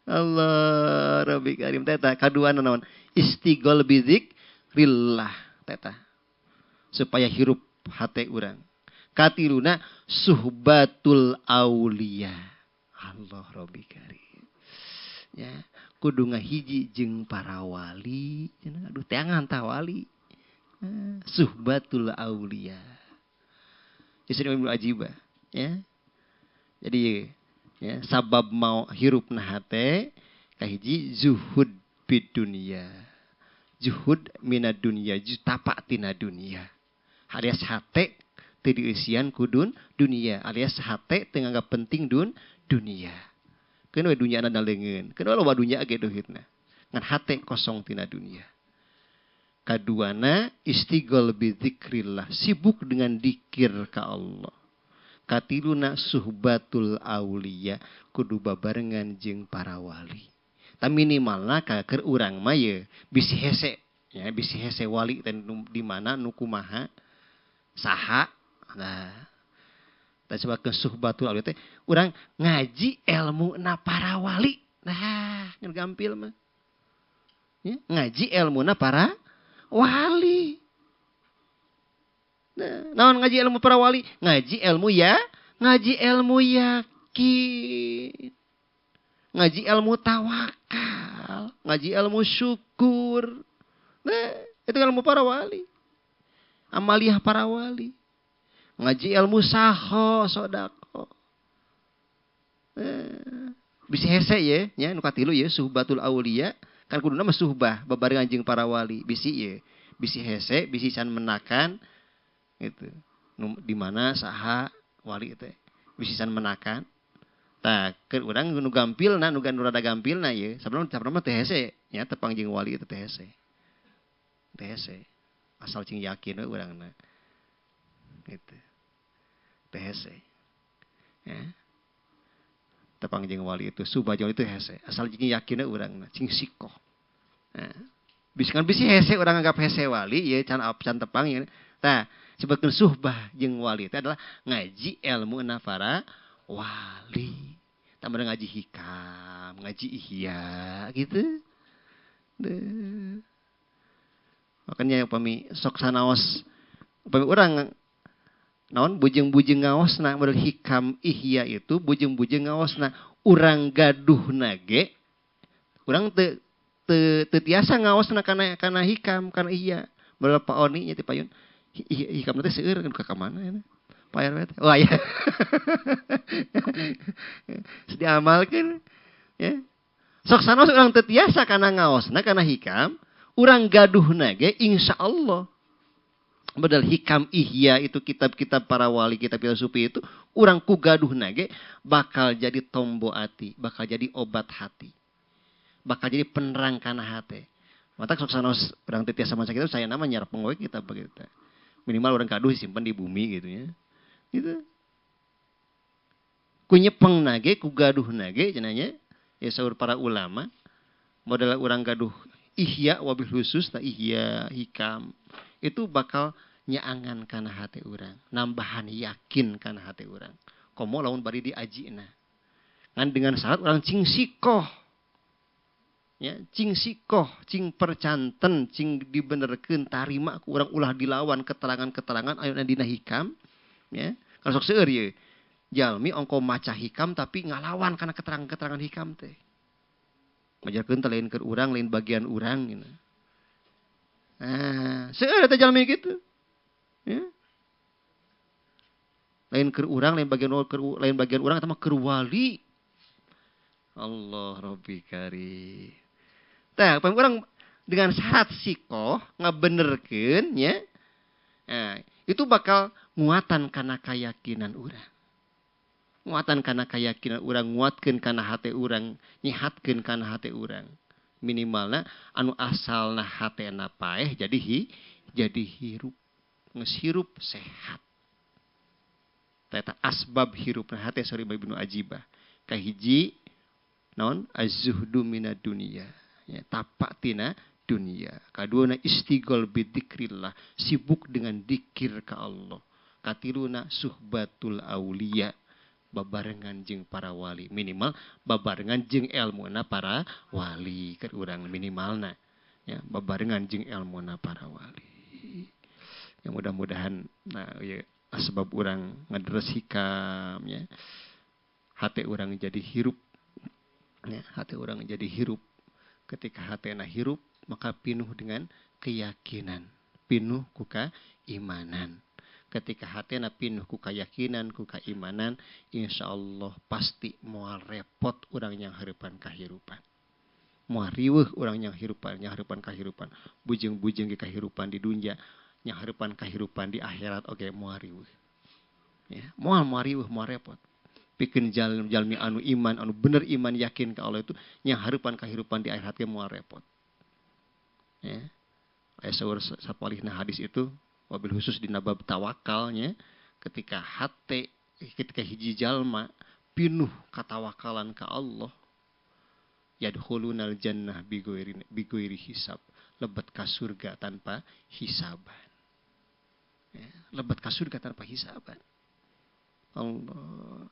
S1: Allah Rabbi Karim teta kaduana naon? Istighol bi dzikrillah teta. Supaya hirup hate urang. Katiluna suhbatul aulia. Allah Rabbi Karim. Ya, kudu ngahiji jeung para wali. Aduh teangan tah wali. Suhbatul aulia. Istri Ibnu Ajibah ya. Jadi ya, sabab mau hirup na hate kahiji zuhud bid dunia. Zuhud minad dunia, tapak tina dunia. Alias hate teu dieusian ku dunia, alias hate teu nganggap penting dunia. Keun we dunyana leungeun, keun loba dunya ge duhitna. Ngan hate kosong tina dunia. Kaduana istighol bi dzikrillah, sibuk dengan dikir ka Allah. Katiluna suhbatul aulia, kudu babarengan jeung para wali. Ta minimalna ka keur urang mah ye bisi hese ya, bisi hese wali teh di mana nu kumaha saha. Nah, tah sebabkeun suhbatul aulia teh urang ngaji elmuna para wali. Nah, ngan gampil mah. Ya, ngaji elmuna para wali. Nah, naon ngaji ilmu para wali? Ngaji ilmu ya, ngaji ilmu yakin. Ngaji ilmu tawakal, ngaji ilmu syukur. Nah, itu ilmu para wali. Amaliyah para wali. Ngaji ilmu saho, sodako. Nah, bisi hese ye, nya nu katilu ye suhbatul aulia, kan kuduna mah suhbah babarengan jeung para wali, bisi ye. Bisi hese, bisi can menakan gitu. Di mana saha wali teh bisi can menakan. Tah keur urang nu gampilna, nu rada gampilna ye, sabenerna mah teh hese nya tepang jeung wali itu teh hese. Teh hese. Asal cing yakin we urangna. Gitu. Teh hese. Ya. Tepang jeung wali itu, subah jeung itu hese. Asal cing yakin we urangna, cing sikoh. Nah, bisi kan bisi hese urang anggap hese wali ye can can tepang ye. Tah sebetulnya suhbah jeung wali itu adalah ngaji ilmu na para wali. Tambah ngaji hikam, ngaji ihya gitu. Deh. Makanya pami sok sanaos pami urang naon bujeng-bujeng ngaosna model hikam ihya itu bujeng-bujeng ngaosna urang gaduh nage urang teu teu tiasa ngaosna kana hikam kana ihya. Model Pak Oni nya teh payun hikam teh seueur kan ka mana ya Pak RW teh. Wah ya. Diamalkeun ya. Sok sanaos urang teu tiasa kana ngaosna kana hikam, urang gaduhna ge insyaallah. Modal hikam ihya itu kitab-kitab para wali, kitab-kitab sufi itu urang ku gaduhna ge bakal jadi tombo ati, bakal jadi obat hati. Bakal jadi penerang kana hate. Matak sok sanaos urang teu tiasa maca kitab saya nama nyarap we kitab begitu. Minimal orang gaduh simpan di bumi gitu ya. Gitu. Ku nyepeng nage, ku gaduh nage cenanya. Ya saur para ulama, modal orang gaduh ihya wabil khusus nah ihya hikam itu bakal nyaangan kana hate urang, nambahan yakin kana hate urang. Komo lamun bari diajina. Ngan dengan syarat urang cing sikoh. Ya, cing sikoh, cing percanten, cing dibenerkeun tarima ku urang ulah dilawan keterangan-keterangan anu dina hikam, ya. Kalau sok seueur ye. Jalmi ongko maca hikam tapi ngalawan kana keterangan-keterangan hikam teh. Majarkeun teh lain keur urang, lain bagian urang gitu. Nah, seueur eta jalmi kitu. Ya. Lain keur urang, lain bagian urang eta mah keur wali. Allah Rabbi Karim. Tah, pami urang dengan syarat sikoh ngabenerkeun nya. Nah, itu bakal nguatan kana keyakinan urang. Nguatan kana keyakinan urang, nguatkeun kana hate urang, nyihatkeun kana hate urang. Minimalna anu asalna hatena paeh jadi jadi hirup. Geus hirup sehat. Eta asbab hirupna hate sori Ibnu Ajibah. Kahiji naon az-zuhdu minad dunia, ya, tapak tina dunia. Kaduana istighol bidzikrillah, sibuk dengan dikir ka Allah. Katiluna suhbatul aulia, babarengan jeung para wali, minimal babarengan jeung elmuna para wali keur urang minimalna ya, babarengan jeung elmuna para wali. Ya mudah-mudahan nah ya asbab urang ngederes hikam ya. Hate urang jadi hirup. Ya, hati orang jadi hirup. Ketika hatena hirup, maka pinuh dengan keyakinan. Pinuh ku keimanan. Ketika hatena pinuh ku keyakinan, ku keimanan, insyaallah pasti moal repot urang yang hareupan kahirupan. Moal riweuh urang yang hirupan, yang hareupan kahirupan. Bujeng-bujeng ge kahirupan di dunia, yang hareupan kahirupan di akhirat oge moal riweuh. Ya, moal riweuh, moal repot. Pikeun jalmi anu iman, anu bener iman yakin ka Allah itu yang hareupan kahirupan di akhirat ge moal repot. Ya. Aya saur sapalihna hadis itu wabil khusus di bab tawakalnya, ketika hate, ketika hiji jalma pinuh katawakalan ka Allah, yadkhulunal jannah bighairi hisab, lebet ka surga tanpa hisaban. Ya, lebet ka surga tanpa hisaban. Allah,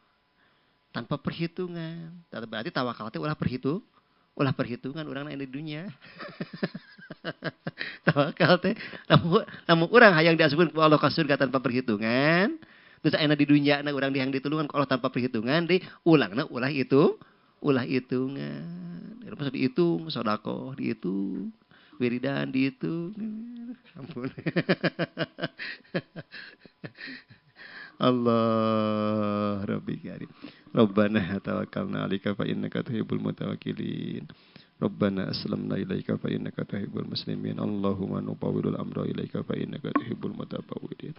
S1: tanpa perhitungan. Berarti tawakal teh ulah perhitungan urang di dunia. Tawakal teh lamun urang hayang diasupkeun ku Allah ka surga tanpa perhitungan, terus ayeuna di dunia na urang dihang ditulungan ku Allah tanpa perhitungan, di ulangna ulah itu, ulah hitungan. Terus dihitung sedekah, dihitung wiridan, dihitung. Ampun. Allah Rabbi karim. Rabbana tawakkalna 'alaika fa innaka tuhibbul mutawakkilin. Rabbana aslamna ilaika fa innaka tuhibbul muslimin. Allahumma nufawwidul amra ilaika fa innaka tuhibbul mutafawwidin.